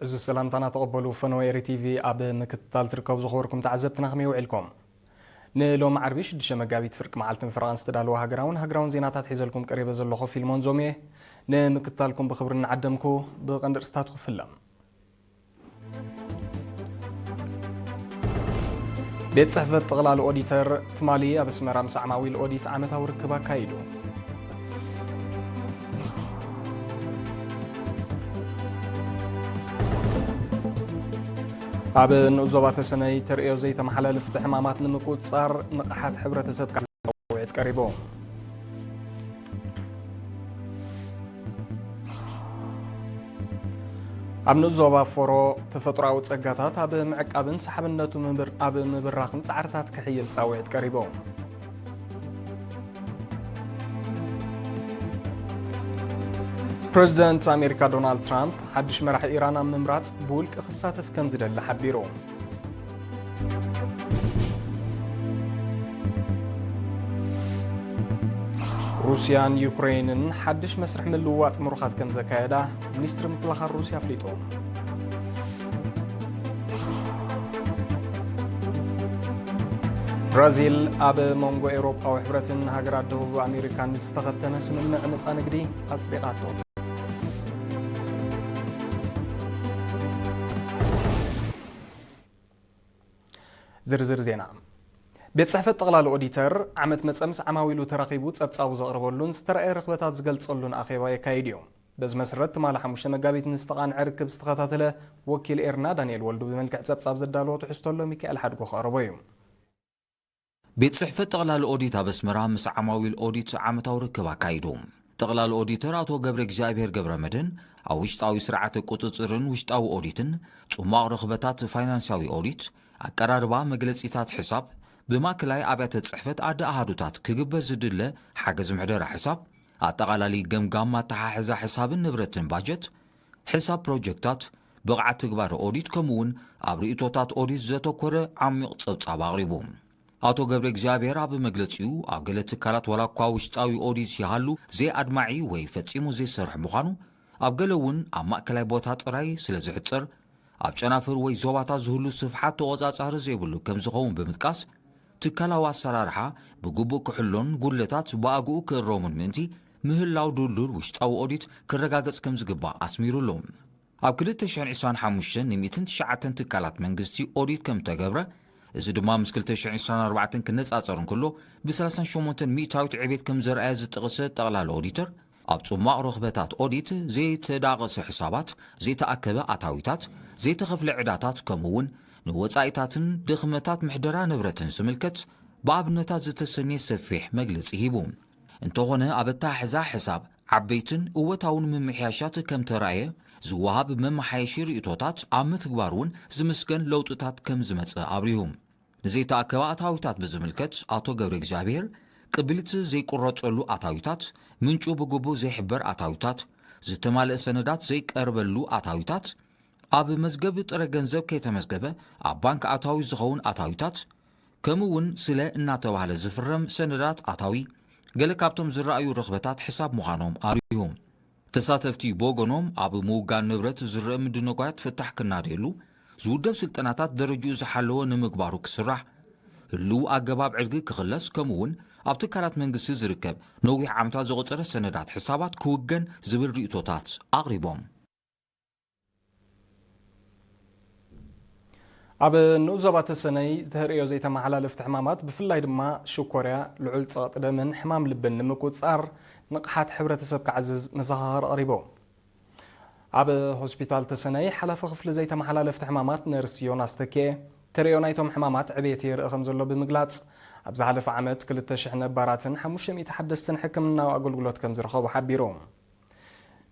እዚ ሰላምታና ተቐበሉ። ፈነወ ኤሪ ቲቪ ኣብ ምክትታል ትርከቡ ዝኸበርኩም ተዓዘብትና ከመይ ውዒልኩም? ንሎሚ ዓርቢ ሽዱሽተ መጋቢት ፍርቂ መዓልትን ፈረቓን ዝተዳለወ ሃገራውን ሃገራውን ዜናታት ሒዘልኩም ቀሪበ ዘለኹ ፊልሞን ዞም እየ። ንምክትታልኩም ብኽብሪ እናዓደምኩ ብቐንዲ ርእስታት ክፍለም። ቤት ጽሕፈት ጠቕላሊ ኦዲተር ትማሊ ኣብ ኣስመራ ምስ ዓማዊል ኦዲት ዓመታዊ ርክብ ኣካይዱ። ኣብ ንኡስ ዞባ ተሰነይ ተርእዮ ዘይተመሓላለፍቲ ሕማማት ንምቁጽጻር ንቕሓት ሕብረተሰብ ቃል ጻውዒት ቀሪቡ። ኣብ ንኡስ ዞባ ፎሮ ተፈጥሮኣዊ ጸጋታት ኣብ ምዕቃብን ሰሓብነቱ ምብር-፣ ኣብ ምብራኽን ጻዕርታት ክሕይል ጻውዒት ቀሪቡ። ፕረዚደንት ኣሜሪካ ዶናልድ ትራምፕ ሓድሽ መራሒ ኢራን ኣብ ምምራጽ ብውልቂ ክሳተፍ ከም ዝደሊ ሓቢሩ። ሩስያን ዩክሬንን ሓድሽ መስርሕ ምልውዋጥ ምሩኻት ከም ዘካየዳ ሚኒስትሪ ምክልኻል ሩስያ ኣፍሊጡ። ብራዚል ኣብ መንጎ ኤውሮጳዊ ሕብረትን ሃገራት ደቡብ ኣሜሪካን ዝተኸተመ ስምምዕ ነጻ ንግዲ ኣጽዲቓቶ። ዝርዝር ዜና። ቤት ጽሕፈት ጠቕላሊ ኦዲተር ዓመት መጸ ምስ ዓማዊሉ ተራኺቡ ጸብጻቡ ዘቕረበሉን ዝተራእየ ረኽበታት ዝገልጸሉን ኣኼባ የካይድ እዩ። በዚ መሰረት ትማሊ ሓሙሽተ መጋቢት ንዝተቓንዐ ርክብ ዝተኸታተለ ወኪል ኤርና ዳንኤል ወልዱ ብመልክዕ ጸብጻብ ዘዳለዎ ትሕዝቶ ኣሎ፣ ሚካኤል ሓድጎ ክቐርቦ እዩ። ቤት ጽሕፈት ጠቕላሊ ኦዲት ኣብ ኣስመራ ምስ ዓማዊል ኦዲት ዓመታዊ ርክብ ኣካይዱ። ጠቕላሊ ኦዲተር ኣቶ ገብረ እግዚኣብሔር ገብረ መድህን ኣብ ውሽጣዊ ስርዓተ ቁጽጽርን ውሽጣዊ ኦዲትን ጽሟቕ ረኽበታት ፋይናንሳዊ ኦዲት፣ ኣቀራርባ መግለጺታት ሕሳብ፣ ብማእከላይ ኣብያተ ጽሕፈት ኣደ ኣሃዱታት ክግበር ዝድለ ሓገዝ ምሕደራ ሕሳብ፣ ኣጠቓላሊ ገምጋም ኣተሓሕዛ ሕሳብን ንብረትን ባጀት፣ ሕሳብ ፕሮጀክታት፣ ብቕዓት ትግባረ ኦዲት ከምኡ እውን ኣብ ርእይቶታት ኦዲት ዘተኮረ ዓሚቕ ጸብጻብ ኣቕሪቡ። ኣቶ ገብረ እግዚኣብሔር ኣብ መግለጺኡ ኣብ ገለ ትካላት ዋላ እኳ ውሽጣዊ ኦዲት ይሃሉ ዘይኣድማዒ ወይ ፈጺሙ ዘይሰርሕ ምዃኑ፣ ኣብ ገለ እውን ኣብ ማእከላይ ቦታ ጥራይ ስለ ዝሕጸር ኣብ ጨናፍር ወይ ዞባታት ዝህሉ ስፍሓት ተቖጻጻሪ ዘይብሉ ከም ዝኸውን ብምጥቃስ፣ ትካላዊ ኣሰራርሓ ብግቡእ ክሕሎን ጉድለታት ብኣግኡ ክእረሙን ምእንቲ ምህላው ድልዱል ውሽጣዊ ኦዲት ክረጋገጽ ከም ዝግባእ ኣስሚሩሉ። ኣብ ክልተ ሽሕን ዕስራን ሓሙሽተን ን ሚእትን ትሽዓተን ትካላት መንግስቲ ኦዲት ከም እተገብረ፣ እዚ ድማ ምስ ክልተ ሽሕን ዕስራን ኣርባዕተን ክነጻጸር እንከሎ፣ ብ ሰላሳን ሸሞንተን ሚእታዊት ዕቤት ከም ዘርኣየ ዝጠቐሰ ጠቕላሊ ኦዲተር፣ ኣብ ጽሟቕ ረኽበታት ኦዲት ዘይተዳቐሰ ሕሳባት፣ ዘይተኣከበ ኣታዊታት፣ ዘይተኸፍለ ዕዳታት ከምኡ እውን ንወጻኢታትን ድኽመታት ምሕደራ ንብረትን ዝምልከት ብኣብነታት ዝተሰንየ ሰፊሕ መግለጺ ሂቡ። እንተኾነ ኣብ ኣተሓሕዛ ሕሳብ ዓበይትን እወታውን ምምሕያሻት ከም ተራእየ፣ ዝወሃብ መመሓየሺ ርእይቶታት ኣብ ምትግባር እውን ዝምስገን ለውጥታት ከም ዝመጸ ኣብሪሁ። ንዘይተኣከበ ኣታዊታት ብዝምልከት ኣቶ ገብረ እግዚኣብሔር፣ ቅብልት ዘይቁረጸሉ ኣታዊታት፣ ምንጩ ብግቡእ ዘይሕበር ኣታዊታት፣ ዝተማልአ ሰነዳት ዘይቀርበሉ ኣታዊታት፣ ኣብ መዝገብ ጥረ ገንዘብ ከይተመዝገበ ኣብ ባንክ ኣታዊ ዝኸውን ኣታዊታት፣ ከምኡ እውን ስለ እናተባህለ ዝፍረም ሰነዳት ኣታዊ፣ ገለ ካብቶም ዝረኣዩ ረኽበታት ሕሳብ ምዃኖም ኣብሪሁ። ተሳተፍቲ ብወገኖም፣ ኣብ ምውጋን ንብረት ዝረአ ምድንጓያት ፍታሕ ክናደየሉ፣ ዝውደብ ስልጠናታት ደረጅኡ ዝሓለወ ንምግባሩ ክስራሕ፣ ህሉው ኣገባብ ዕድጊ ክኽለስ፣ ከምኡ እውን ኣብ ትካላት መንግስቲ ዝርከብ ነዊሕ ዓመታት ዘቑጸረ ሰነዳት ሕሳባት ክውገን ዝብል ርእይቶታት ኣቕሪቦም። ኣብ ንኡስ ዞባ ተሰነይ ዝተርእዮ ዘይተመሓላለፍቲ ሕማማት፣ ብፍላይ ድማ ሽኮርያ፣ ልዑል ጸቕጢ ደምን ሕማም ልብን ንምቁጽጻር ንቕሓት ሕብረተሰብ ክዓዝዝ መዘኻኸሪ ቀሪቡ። ኣብ ሆስፒታል ተሰነይ ሓላፊ ክፍሊ ዘይተመሓላለፍቲ ሕማማት ነርስ ዮናስ ተኬ፣ ተርእዮ ናይቶም ሕማማት ዕቤት የርኢ ከም ዘሎ ብምግላጽ፣ ኣብ ዝሓለፈ ዓመት ክልተ ሽሕ ነባራትን ሓሙሽተ ሚእቲ ሓደስትን ሕክምናዊ ኣገልግሎት ከም ዝረኸቡ ሓቢሩ።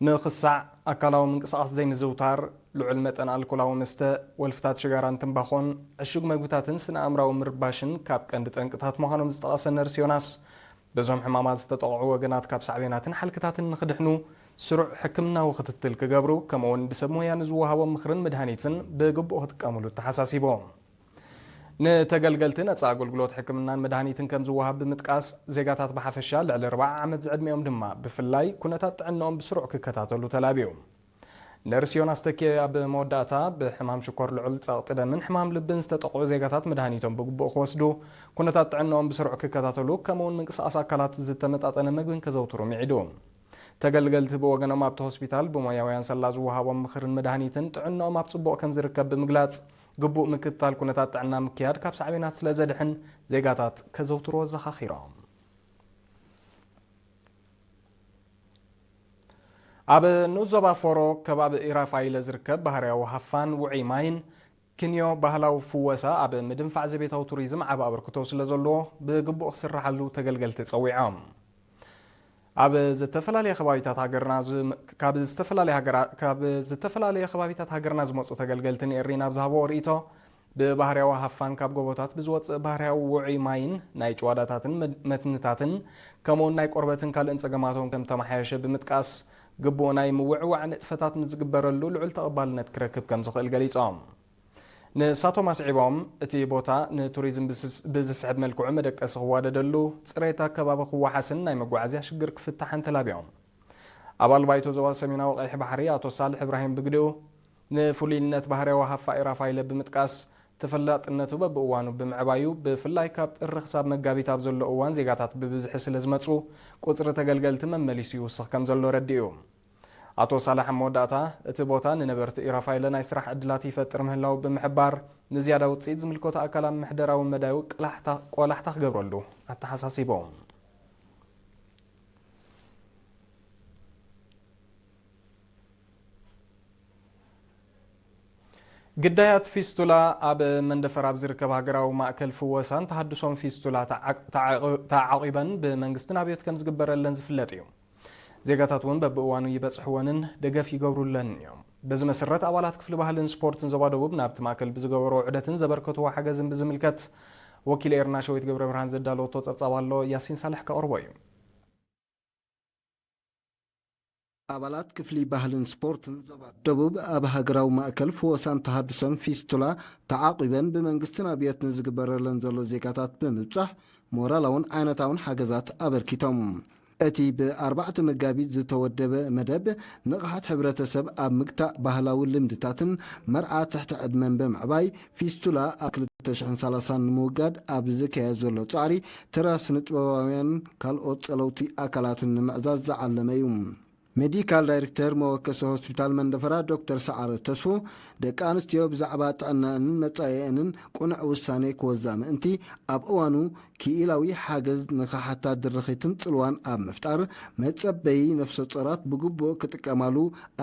ንኽሳዕ ኣካላዊ ምንቅስቓስ ዘይምዝውታር፣ ልዑል መጠን ኣልኮላዊ መስተ፣ ወልፍታት ሽጋራን ትምባኾን፣ ዕሹግ መግብታትን ስነ ኣእምራዊ ምርባሽን ካብ ቀንዲ ጠንቅታት ምዃኖም ዝጠቐሰ ነርስ ዮናስ፣ በዞም ሕማማት ዝተጠቕዑ ወገናት ካብ ሳዕቤናትን ሓልክታትን ንኽድሕኑ ስሩዕ ሕክምናዊ ክትትል ክገብሩ፣ ከምኡውን ብሰብ ሞያ ንዝወሃቦም ምኽርን መድሃኒትን ብግቡእ ክጥቀሙሉ ተሓሳሲቦም። ንተገልገልቲ ነጻ ኣገልግሎት ሕክምናን መድሃኒትን ከም ዝወሃብ ብምጥቃስ፣ ዜጋታት ብሓፈሻ ልዕሊ ኣርብዓ ዓመት ዝዕድሚኦም ድማ ብፍላይ ኩነታት ጥዕንኦም ብስሩዕ ክከታተሉ ተላብዩ። ነርስ ዮናስ ተኪኤ ኣብ መወዳእታ፣ ብሕማም ሽኮር፣ ልዑል ጸቕጢ ደምን ሕማም ልብን ዝተጠቕዑ ዜጋታት መድሃኒቶም ብግቡእ ክወስዱ፣ ኩነታት ጥዕናኦም ብስሩዕ ክከታተሉ፣ ከምኡውን ምንቅስቓስ ኣካላት ዝተመጣጠነ መግብን ከዘውትሩ ምዒዱ። ተገልገልቲ ብወገኖም ኣብቲ ሆስፒታል ብሞያውያን ሰላ ዝወሃቦም ምኽርን መድሃኒትን ጥዕናኦም ኣብ ጽቡቕ ከም ዝርከብ ብምግላጽ፣ ግቡእ ምክትታል ኩነታት ጥዕና ምክያድ ካብ ሳዕቤናት ስለ ዘድሕን ዜጋታት ከዘውትሮ ዘኻኺሮም። ኣብ ንኡስ ዞባ ፎሮ ከባቢ ኢራፋይለ ዝርከብ ባህርያዊ ሃፋን ውዑይ ማይን ክንዮ ባህላዊ ፍወሳ ኣብ ምድንፋዕ ዘቤታዊ ቱሪዝም ዓቢ ኣበርክቶ ስለ ዘለዎ ብግቡእ ክስርሓሉ ተገልገልቲ ጸዊዖም። ኣብ ዝተፈላለየ ከባቢታት ሃገርና ዝ-፣ ካብ ዝተፈላለየ ሃገራ-፣ ካብ ዝተፈላለየ ከባቢታት ሃገርና ዝመጹ ተገልገልቲ ንኤሪ ናብ ዝሃብዎ ርእይቶ፣ ብባህርያዊ ሃፋን ካብ ጎቦታት ብዝወጽእ ባህርያዊ ውዑይ ማይን ናይ ጭዋዳታትን መድ-፣ መትንታትን ከምኡውን ናይ ቆርበትን ካልእን ጸገማቶም ከም ተመሓየሸ ብምጥቃስ፣ ግቡእ ናይ ምውዕዋዕ ንጥፈታት ምስ ዝግበረሉ ልዑል ተቐባልነት ክረክብ ከም ዝኽእል ገሊጾም። ንሳቶም ኣስዒቦም፣ እቲ ቦታ ንቱሪዝም ብዝስ-፣ ብዝስሕብ መልክዑ መደቀሲ ክዋደደሉ፣ ጽሬት ኣከባቢ ክወሓስን ናይ መጓዓዝያ ሽግር ክፍታሕን ተላቢዮም። ኣባል ባይቶ ዞባ ሰሜናዊ ቀይሕ ባሕሪ ኣቶ ሳልሕ እብራሂም ብግዲኡ፣ ንፍሉይነት ባህርያዊ ሃፋ ኢራፋይለ ብምጥቃስ፣ ተፈላጥነቱ በብእዋኑ ብምዕባዩ፣ ብፍላይ ካብ ጥሪ ክሳብ መጋቢት ኣብ ዘሎ እዋን ዜጋታት ብብዝሒ ስለ ዝመጹ፣ ቁጽሪ ተገልገልቲ መመሊሱ ይውስኽ ከም ዘሎ ረዲኡ። ኣቶ ሳልሕ ኣብ መወዳእታ፣ እቲ ቦታ ንነበርቲ ኢራፋይለ ናይ ስራሕ ዕድላት ይፈጥር ምህላው ብምሕባር፣ ንዝያዳ ውጽኢት ዝምልከቶ ኣካል ኣብ ምሕደራዊ መዳዩ ቅላሕታ-፣ ቆላሕታ ክገብረሉ ኣተሓሳሲቦም። ግዳያት ፊስቱላ ኣብ መንደፈር ኣብ ዝርከብ ሃገራዊ ማእከል ፍወሳን ተሃድሶን ፊስቱላ ተዓ-፣ ተዓ-፣ ተዓቒበን ብመንግስትን ኣብዮት ከም ዝግበረለን ዝፍለጥ እዩ። ዜጋታት እውን በብእዋኑ ይበጽሕወንን ደገፍ ይገብሩለንን እዮም። በዚ መሰረት ኣባላት ክፍሊ ባህልን ስፖርትን ዞባ ደቡብ ናብቲ ማእከል ብዝገበርዎ ዑደትን ዘበርከትዎ ሓገዝን ብዝምልከት ወኪል ኤርና ሸዊት ገብረ ብርሃን ዘዳለወቶ ጸብጻብ ኣሎ፣ ያሲን ሳልሕ ከቕርቦ እዩ። ኣባላት ክፍሊ ባህልን ስፖርትን ዞባ ደቡብ ኣብ ሃገራዊ ማእከል ፍወሳን ተሃድሶን ፊስቱላ ተዓቒበን ብመንግስትን ኣብዮት ንዝግበረለን ዘሎ ዜጋታት ብምብጻሕ ሞራላውን ዓይነታውን ሓገዛት ኣበርኪቶም። እቲ ብ4 መጋቢት ዝተወደበ መደብ ንቕሓት ሕብረተሰብ ኣብ ምግታእ ባህላዊ ልምድታትን መርዓ ትሕቲ ዕድመን ብምዕባይ ፊስቱላ ኣብ ክልተ ሽሕን ሰላሳን ንምውጋድ ኣብ ዝካየድ ዘሎ ጻዕሪ ተራ ስነ ጥበባውያን ካልኦት ጸለውቲ ኣካላትን ንምዕዛዝ ዝዓለመ እዩ። ሜዲካል ዳይሬክተር መወከሲ ሆስፒታል መንደፈራ ዶክተር ሰዓረ ተስፉ፣ ደቂ ኣንስትዮ ብዛዕባ ጥዕናኣንን መጻኢኣንን ቅኑዕ ውሳኔ ክወዛ ምእንቲ ኣብ እዋኑ ክኢላዊ ሓገዝ ንኽሓታ ድርኺትን ጽልዋን ኣብ ምፍጣር፣ መጸበዪ ነፍሰ ጾራት ብግቡእ ክጥቀማሉ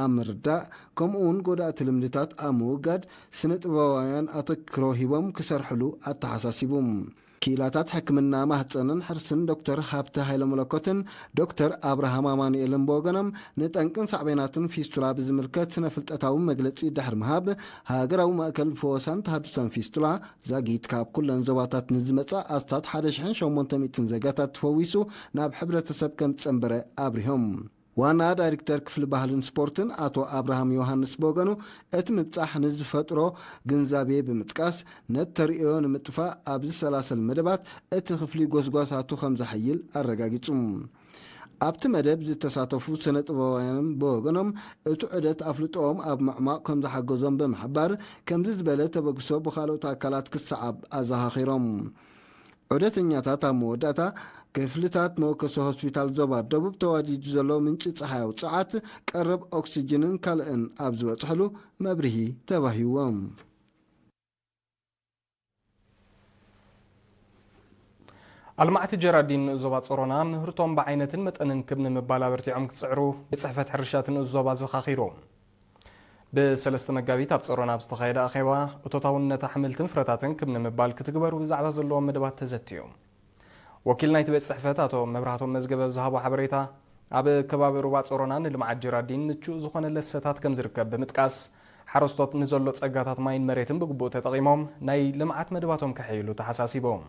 ኣብ ምርዳእ፣ ከምኡውን ጎዳእቲ ልምድታት ኣብ ምውጋድ ስነ ጥበባውያን ኣተክሮ ሂቦም ክሰርሕሉ ኣተሓሳሲቡ። ክኢላታት ሕክምና ማህጸንን ሕርስን ዶክተር ሃብተ ሃይለመለኮትን ዶክተር ኣብርሃም ኣማኑኤልን ብወገኖም፣ ንጠንቅን ሳዕቤናትን ፊስቱላ ብዝምልከት ስነ ፍልጠታዊ መግለጺ ድሕሪ ምሃብ፣ ሃገራዊ ማእከል ፈወሳን ተሃድሶን ፊስቱላ ዛጊት ካብ ኩለን ዞባታት ንዝመጻ ኣስታት ሓደ ሽሕን ሸሞንተ ሚእትን ዜጋታት ተፈዊሱ ናብ ሕብረተሰብ ከም ዝጸንበረ ኣብሪሆም። ዋና ዳይሬክተር ክፍሊ ባህልን ስፖርትን ኣቶ ኣብርሃም ዮሃንስ ብወገኑ፣ እቲ ምብጻሕ ንዝፈጥሮ ግንዛቤ ብምጥቃስ፣ ነቲ ተርእዮ ንምጥፋእ ኣብ ዝሰላሰል መደባት እቲ ክፍሊ ጎስጓሳቱ ከም ዘሐይል ኣረጋጊጹ። ኣብቲ መደብ ዝተሳተፉ ስነ ጥበባውያን ብወገኖም፣ እቲ ዑደት ኣፍልጦኦም ኣብ ምዕማቕ ከም ዝሓገዞም ብምሕባር፣ ከምዚ ዝበለ ተበግሶ ብኻልኦት ኣካላት ክሰዓብ ኣዘኻኺሮም። ዑደተኛታት ኣብ መወዳእታ፣ ክፍልታት መወከሲ ሆስፒታል ዞባ ደቡብ ተዋዲዱ ዘሎ ምንጪ ጸሓያዊ ጸዓት፣ ቀረብ ኦክሲጅንን ካልእን ኣብ ዝበጽሕሉ መብርሂ ተባሂዎም። ኣልማዕቲ ጀራዲን ንኡስ ዞባ ጾሮና ምህርቶም ብዓይነትን መጠንን ክብ ንምባል ኣበርቲዖም ክጽዕሩ ቤት ጽሕፈት ሕርሻ እቲ ንኡስ ዞባ ዘኻኺሩ። ብ3 መጋቢት ኣብ ጾሮና ኣብ ዝተኻየደ ኣኼባ፣ እቶታውነት ኣሕምልትን ፍረታትን ክብ ንምባል ክትግበሩ ብዛዕባ ዘለዎም መደባት ተዘትዩ። ወኪል ናይቲ ቤት ጽሕፈት ኣቶ መብራህቶም መዝገበ ብዝሃቦ ሓበሬታ፣ ኣብ ከባቢ ሩባ ጾሮና ንልምዓት ጀራዲን ምቹእ ዝኾነ ለሰታት ከም ዝርከብ ብምጥቃስ፣ ሓረስቶት ንዘሎ ጸጋታት ማይን መሬትን ብግቡእ ተጠቒሞም ናይ ልምዓት መደባቶም ከሐይሉ ተሓሳሲቦም።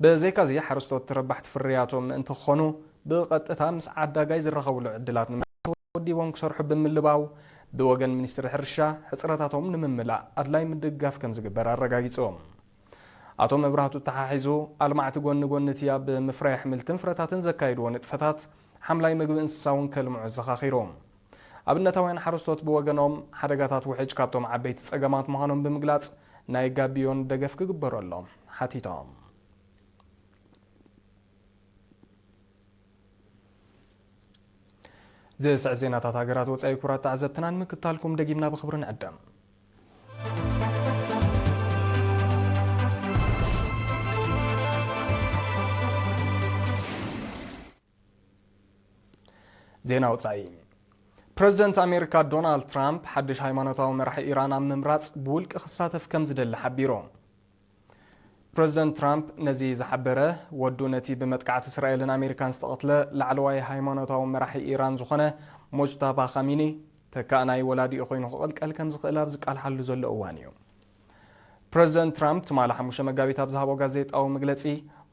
ብዘይካዚ፣ ሓረስቶት ተረባሕቲ ፍርያቶም ምእንቲ ክኾኑ፣ ብቐጥታ ምስ ዓዳጋይ ዝራኸብሉ ዕድላት ንምፍጣር ተወዲቦም ክሰርሑ ብምልባው፣ ብወገን ሚኒስትሪ ሕርሻ ሕጽረታቶም ንምምላእ ኣድላይ ምድጋፍ ከም ዝግበር ኣረጋጊጾም። ኣቶ መብራህቱ ተሓሒዙ፣ ኣልማዕቲ ጎኒ ጎኒ እቲ ኣብ ምፍራይ ኣሕምልትን ፍረታትን ዘካይድዎ ንጥፈታት፣ ሓምላይ ምግቢ እንስሳ እውን ከልምዑ ዘኻኺሮም። ኣብነታውያን ሓረስቶት ብወገኖም፣ ሓደጋታት ውሕጅ ካብቶም ዓበይቲ ጸገማት ምዃኖም ብምግላጽ፣ ናይ ጋቢዮን ደገፍ ክግበረሎም ሓቲቶም። ዝስዕብ ዜናታት ሃገራት ወጻኢ፣ ክቡራት ተዓዘብትና፣ ንምክታልኩም ደጊምና ብኽብሪ ንዕደም። ዜና ወጻኢ። ፕረዚደንት ኣሜሪካ ዶናልድ ትራምፕ ሓድሽ ሃይማኖታዊ መራሒ ኢራን ኣብ ምምራጽ ብውልቂ ክሳተፍ ከም ዝደሊ ሓቢሩ። ፕረዚደንት ትራምፕ ነዚ ዝሓበረ፣ ወዱ ነቲ ብመጥቃዕቲ እስራኤልን ኣሜሪካን ዝተቐትለ ላዕለዋይ ሃይማኖታዊ መራሒ ኢራን ዝኾነ ሞጅታባ ኻሚኒ፣ ተካእ ናይ ወላዲኡ ኮይኑ ክቕልቀል ከም ዝኽእል ኣብ ዝቃልሓሉ ዘሎ እዋን እዩ። ፕረዚደንት ትራምፕ ትማሊ ሓሙሽተ መጋቢት ኣብ ዝሃቦ ጋዜጣዊ መግለጺ፣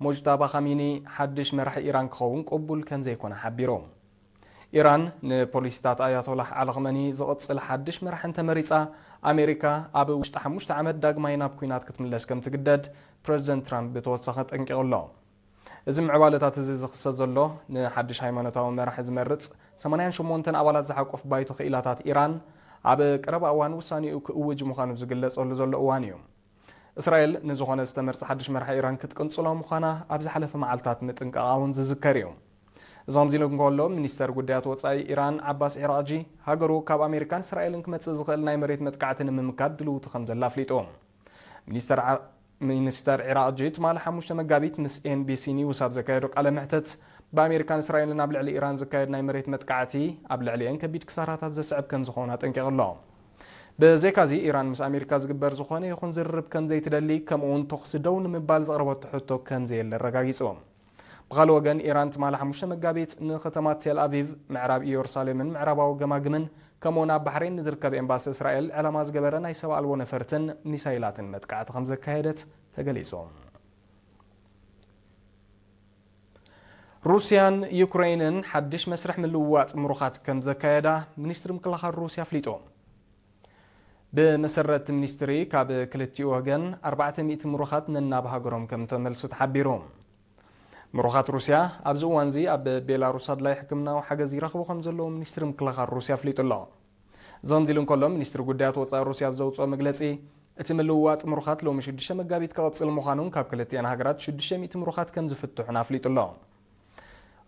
ሞጅታባ ኻሚኒ ሓድሽ መራሒ ኢራን ክኸውን ቅቡል ከም ዘይኮነ ሓቢሩ። ኢራን ንፖሊሲታት ኣያቶላህ ዓሊ ኸመኒ ዝቕጽል ሓድሽ መራሒ እንተመሪጻ፣ ኣሜሪካ ኣብ ውሽጢ ሓሙሽተ ዓመት ዳግማይ ናብ ኲናት ክትምለስ ከም ትግደድ ፕረዚደንት ትራምፕ ብተወሳኺ ኣጠንቂቑ ኣሎ። እዚ ምዕባለታት እዚ ዝኽሰት ዘሎ፣ ንሓድሽ ሃይማኖታዊ መራሒ ዝመርጽ ሰማንያን ሸሞንተን ኣባላት ዝሓቁፍ ባይቶ ክኢላታት ኢራን ኣብ ቀረባ እዋን ውሳኔኡ ክእውጅ ምዃኑ ዝግለጸሉ ዘሎ እዋን እዩ። እስራኤል ንዝኾነ ዝተመርጸ ሓድሽ መራሒ ኢራን ክትቅንጽሎ ምዃና ኣብ ዝሓለፈ መዓልታት ምጥንቃቓ እውን ዝዝከር እዩ። እዚ ከምዚ ኢሉ እንከሎ፣ ሚኒስተር ጉዳያት ወጻኢ ኢራን ዓባስ ዒራቕጂ፣ ሃገሩ ካብ ኣሜሪካን እስራኤልን ክመጽእ ዝኽእል ናይ መሬት መጥቃዕቲ ንምምካት ድልውቲ ከም ዘላ ኣፍሊጡ። ሚኒስተር ዓ-፣ ሚኒስተር ዒራቕጂ ትማሊ ሓሙሽተ መጋቢት ምስ ኤን ቢ ሲ ኒውስ ኣብ ዘካየዶ ቃለ መሕተት፣ ብኣሜሪካን እስራኤልን ኣብ ልዕሊ ኢራን ዝካየድ ናይ መሬት መጥቃዕቲ ኣብ ልዕሊኤን ከቢድ ክሳራታት ዘስዕብ ከም ዝኾነ ኣጠንቂቑ ኣሎ። ብዘይካዚ፣ ኢራን ምስ ኣሜሪካ ዝግበር ዝኾነ ይኹን ዝርርብ ከም ዘይትደሊ፣ ከምኡውን ተኹሲ ደው ንምባል ዘቕረበቶ ሕቶ ከም ዘየለ ኣረጋጊጹ። ብኻልእ ወገን፣ ኢራን ትማሊ ሓሙሽተ መጋቢት ንከተማ ቴል ኣቪቭ፣ ምዕራብ ኢየሩሳሌምን ምዕራባዊ ገማግምን፣ ከምኡውን ኣብ ባሕሬን ንዝርከብ ኤምባሲ እስራኤል ዕላማ ዝገበረ ናይ ሰብ ኣልቦ ነፈርትን ሚሳይላትን መጥቃዕቲ ከም ዘካየደት ተገሊጹ። ሩስያን ዩክሬንን ሓድሽ መስርሕ ምልውዋጥ ምሩኻት ከም ዘካየዳ ሚኒስትሪ ምክልኻል ሩስያ ኣፍሊጡ። ብመሰረት ሚኒስትሪ፣ ካብ ክልቲኡ ወገን ኣርባዕተ ሚእቲ ምሩኻት ነናብ ሃገሮም ከም ተመልሱ ተሓቢሩ። ምሩኻት ሩስያ ኣብዚ እዋንዚ ኣብ ቤላሩስ ኣድላይ ሕክምናዊ ሓገዝ ይረኽቡ ከም ዘለዉ ሚኒስትሪ ምክልኻል ሩስያ ኣፍሊጡ ኣሎ። እዚ ከምዚ ኢሉ እንከሎ፣ ሚኒስትሪ ጉዳያት ወጻኢ ሩስያ ኣብ ዘውጽኦ መግለጺ፣ እቲ ምልውዋጥ ምሩኻት ሎሚ ሽዱሽተ መጋቢት ክቕጽል ምዃኑን ካብ ክልቲኣን ሃገራት ሽዱሽተ ሚእቲ ምሩኻት ከም ዝፍትሑን ኣፍሊጡ ኣሎ።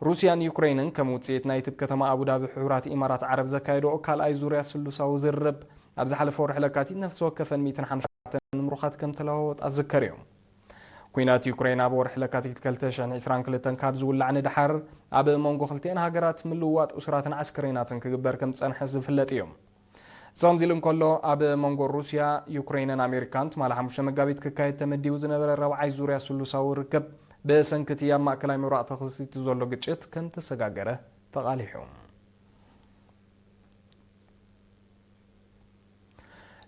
ሩስያን ዩክሬንን ከም ውጽኢት ናይቲ ኣብ ከተማ ኣቡዳቢ ሕቡራት ኢማራት ዓረብ ዘካየድኦ ካልኣይ ዙርያ ስሉሳዊ ዝርርብ፣ ኣብ ዝሓለፈ ወርሒ ለካቲት ነፍሲ ወከፈን ሚእትን ሓምሳን ምሩኻት ከም ተለዋወጣ ዝዝከር እዩ። ኲናት ዩክሬን ኣብ ወርሒ ለካቲት ክልተ ሽሕን ዕስራን ክልተን ካብ ዝውላዕ ንደሓር፣ ኣብ መንጎ ክልቲኣን ሃገራት ምልውዋጥ እሱራትን ዓስከሬናትን ክግበር ከም ዝጸንሐ ዝፍለጥ እዩ። እዚ ከምዚ ኢሉ እንከሎ፣ ኣብ መንጎ ሩስያ፣ ዩክሬንን ኣሜሪካን ትማሊ ሓሙሽተ መጋቢት ክካየድ ተመዲቡ ዝነበረ ራብዓይ ዙርያ ስሉሳዊ ርክብ፣ ብሰንኪ እቲ ኣብ ማእከላይ ምብራቕ ተኸሲቱ ዘሎ ግጭት ከም ተሰጋገረ ተቓሊሑ።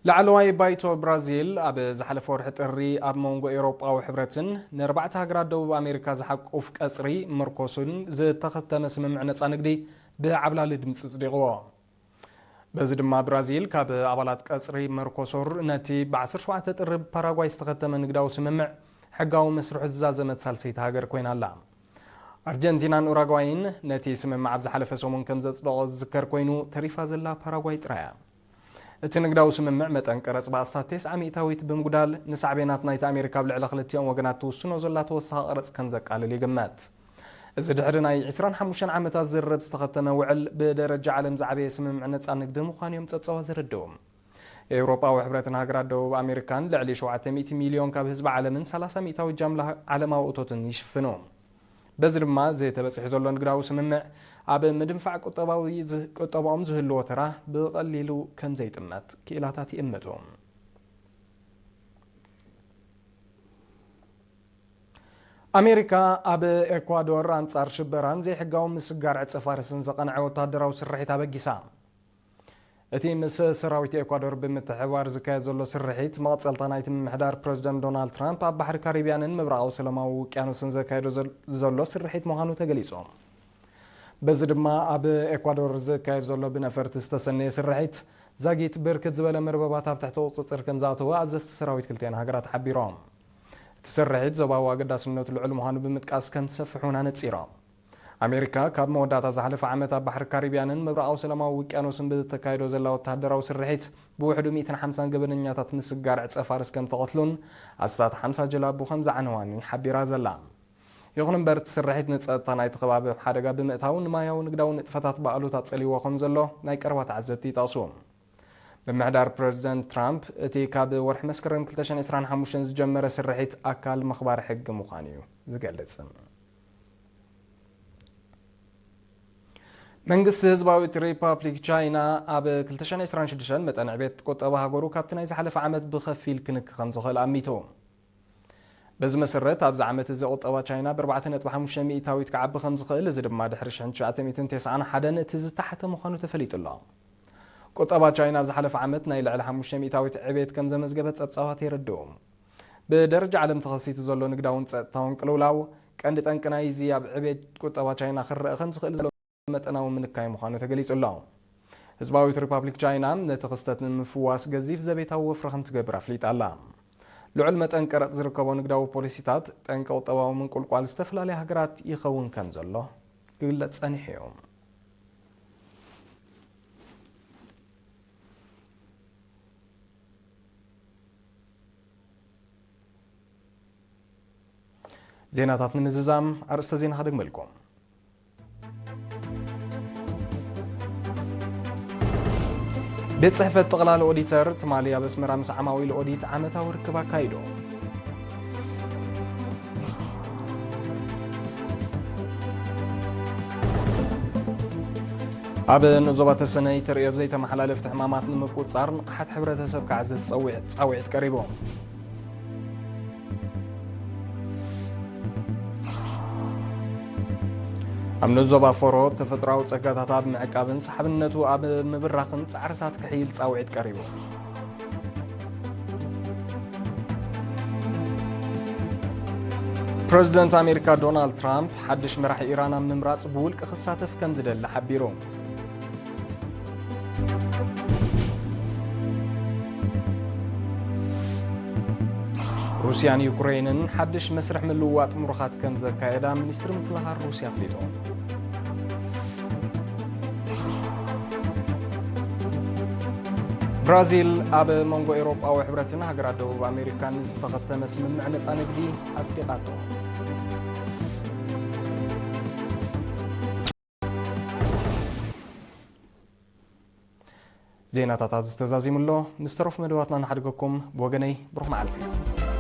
ላዕለዋይ ባይቶ ብራዚል ኣብ ዝሓለፈ ወርሒ ጥሪ ኣብ መንጎ ኤውሮጳዊ ሕብረትን ንኣርባዕተ ሃገራት ደቡብ ኣሜሪካ ዝሓቁፍ ቀጽሪ መርኮሱን ዝተኸተመ ስምምዕ ነጻ ንግዲ ብዓብላሊ ድምጺ ጽዲቕዎ። በዚ ድማ ብራዚል ካብ ኣባላት ቀጽሪ መርኮሱር ነቲ ብ ዓሰርተ ሸውዓተ ጥሪ ብፓራጓይ ዝተኸተመ ንግዳዊ ስምምዕ ሕጋዊ መስርሑ ዝዛዘመት ሳልሰይቲ ሃገር ኮይና ኣላ። ኣርጀንቲናን ኡራጓይን ነቲ ስምምዕ ኣብ ዝሓለፈ ሰሙን ከም ዘጽደቖ ዝዝከር ኮይኑ፣ ተሪፋ ዘላ ፓራጓይ ጥራይ እያ። እቲ ንግዳዊ ስምምዕ መጠን ቀረጽ ብኣስታት ተስዓ ሚእታዊት ብምጉዳል፣ ንሳዕቤናት ናይቲ ኣሜሪካ ኣብ ልዕሊ ክልቲኦም ወገናት ትውስኖ ዘላ ተወሳኺ ቀረጽ ከም ዘቃልል ይግመት። እዚ ድሕሪ ናይ ዕስራን ሓሙሽተን ዓመታት ዝርርብ ዝተኸተመ ውዕል፣ ብደረጃ ዓለም ዝዓበየ ስምምዕ ነጻ ንግዲ ምዃኑ እዮም ጸብጸባ ዘረድኡ። ኤውሮጳዊ ሕብረትን ሃገራት ደቡብ ኣሜሪካን ልዕሊ ሸውዓተ ሚእቲ ሚልዮን ካብ ህዝቢ ዓለምን ሰላሳ ሚእታዊ ጃምላ ዓለማዊ እቶትን ይሽፍኑ። በዚ ድማ፣ እዚ ተበጺሑ ዘሎ ንግዳዊ ስምምዕ ኣብ ምድንፋዕ ቁጠባዊ ዝህ-፣ ቁጠባኦም ዝህልዎ ተራ ብቐሊሉ ከም ዘይጥመት ክኢላታት ይእምቱ። ኣሜሪካ ኣብ ኤኳዶር ኣንጻር ሽበራን ዘይሕጋዊ ምስጋር ዕጸ ፋርስን ዘቐንዐ ወታደራዊ ስርሒት ኣበጊሳ። እቲ ምስ ሰራዊት ኤኳዶር ብምትሕብባር ዝካየድ ዘሎ ስርሒት፣ መቐጸልታ ናይቲ ምምሕዳር ፕረዚደንት ዶናልድ ትራምፕ ኣብ ባሕሪ ካሪብያንን ምብራቓዊ ሰላማዊ ውቅያኖስን ዘካየዶ ዘል-፣ ዘሎ ስርሒት ምዃኑ ተገሊጹ። በዚ ድማ፣ ኣብ ኤኳዶር ዝካየድ ዘሎ ብነፈርቲ ዝተሰነየ ስርሒት፣ ዛጊት ብርክት ዝበለ መርበባት ኣብ ትሕቲ ቁጽጽር ከም ዝኣተወ ኣዘዝቲ ሰራዊት ክልቲኣን ሃገራት ሓቢሮም። እቲ ስርሒት ዞባዊ ኣገዳስነቱ ልዑል ምዃኑ ብምጥቃስ፣ ከም ዝሰፍሕ እውን ኣነጺሮም። ኣሜሪካ ካብ መወዳእታ ዝሓለፈ ዓመት ኣብ ባሕሪ ካሪብያንን ምብራቓዊ ሰላማዊ ውቅያኖስን ብተካይዶ ዘላ ወተሃደራዊ ስርሒት ብውሕዱ ሚእትን ሓምሳን ገበነኛታት ምስጋር ዕጸ ፋርስ ከም ተቐትሉን ኣስታት ሓምሳ ጀላቡ ከም ዝዓነዋን ሓቢራ ዘላ። ይኹን እምበር፣ እቲ ስርሒት ንጸጥታ ናይቲ ከባቢ ኣብ ሓደጋ ብምእታው፣ ንማያዊ ንግዳዊ ንጥፈታት ብኣሉታ ጸልይዎ ከም ዘሎ ናይ ቀረባ ተዓዘብቲ ይጠቕሱ። ምምሕዳር ፕረዚደንት ትራምፕ፣ እቲ ካብ ወርሒ መስከረም ክልተ ሽሕን ዕስራን ሓሙሽተን ዝጀመረ ስርሒት ኣካል ምኽባር ሕጊ ምዃኑ እዩ ዝገልጽ። መንግስቲ ህዝባዊት ሪፓብሊክ ቻይና ኣብ ክልተ ሽሕን ዕስራን ሽዱሽተን መጠን ዕቤት ቁጠባ ሃገሩ ካብቲ ናይ ዝሓለፈ ዓመት ብኸፊል ክንኪ ከም ዝኽእል ኣሚቱ። በዚ መሰረት፣ ኣብዚ ዓመት እዚ ቁጠባ ቻይና ብ ኣርባዕተ ነጥቢ ሓሙሽተ ሚእታዊት ክዓቢ ከም ዝኽእል፣ እዚ ድማ ድሕሪ ሽሕን ትሽዓተ ሚእትን ተስዓን ሓደን እቲ ዝተሓተ ምዃኑ ተፈሊጡ ኣሎ። ቁጠባ ቻይና ኣብ ዝሓለፈ ዓመት ናይ ልዕሊ ሓሙሽተ ሚእታዊት ዕቤት ከም ዘመዝገበ ጸብጻባት የረድኡ። ብደረጃ ዓለም ተኸሲቱ ዘሎ ንግዳውን ጸጥታውን ቅልውላው፣ ቀንዲ ጠንቂ ናይዚ ኣብ ዕቤት ቁጠባ ቻይና ክረአ ከም ዝኽእል ዘሎ መጠናዊ ምንካይ ምዃኑ ተገሊጹ ኣሎ። ህዝባዊት ሪፓብሊክ ቻይና ነቲ ክስተት ንምፍዋስ ገዚፍ ዘቤታዊ ወፍሪ ከም ትገብር ኣፍሊጣ ኣላ። ልዑል መጠን ቀረጽ ዝርከቦ ንግዳዊ ፖሊሲታት፣ ጠንቂ ቁጠባዊ ምንቁልቋል ዝተፈላለያ ሃገራት ይኸውን ከም ዘሎ ክግለጽ ጸኒሑ እዩ። ዜናታት ንምዝዛም ኣርእስተ ዜና ከደግመልኩም። ቤት ጽሕፈት ጠቕላሊ ኦዲተር ትማሊ ኣብ ኣስመራ ምስ ዓማዊል ኦዲት ዓመታዊ ርክብ ኣካይዱ። ኣብ ንዞባ ተሰነይ ተርእዮ ዘይተመሓላለፍቲ ሕማማት ንምቁጽጻር ንቕሓት ሕብረተሰብ ክዓዝዝ ጸዊዕ-፣ ጻውዒት ቀሪቡ። ኣብ ንዞባ ፎሮ ተፈጥሮኣዊ ጸጋታት ኣብ ምዕቃብን ሰሓብነቱ ኣብ ምብራኽን ጻዕርታት ክሕይል ጻውዒት ቀሪቡ። ፕረዚደንት ኣሜሪካ ዶናልድ ትራምፕ፣ ሓድሽ መራሒ ኢራን ኣብ ምምራጽ ብውልቂ ክሳተፍ ከም ዝደሊ ሓቢሩ። ሩስያን ዩክሬንን ሓድሽ መስርሕ ምልውዋጥ ምሩኻት ከም ዘካየዳ ሚኒስትሪ ምክልኻል ሩስያ ኣፍሊጡ። ብራዚል ኣብ መንጎ ኤውሮጳዊ ሕብረትን ሃገራት ደቡብ ኣሜሪካን ዝተኸተመ ስምምዕ ነጻ ንግዲ ኣጽዲቓቶ። ዜናታት ኣብዚ ተዛዚሙ ኣሎ። ምስ ተረፉ መደባትና ንሓድገኩም። ብወገነይ ብሩኽ መዓልቲ።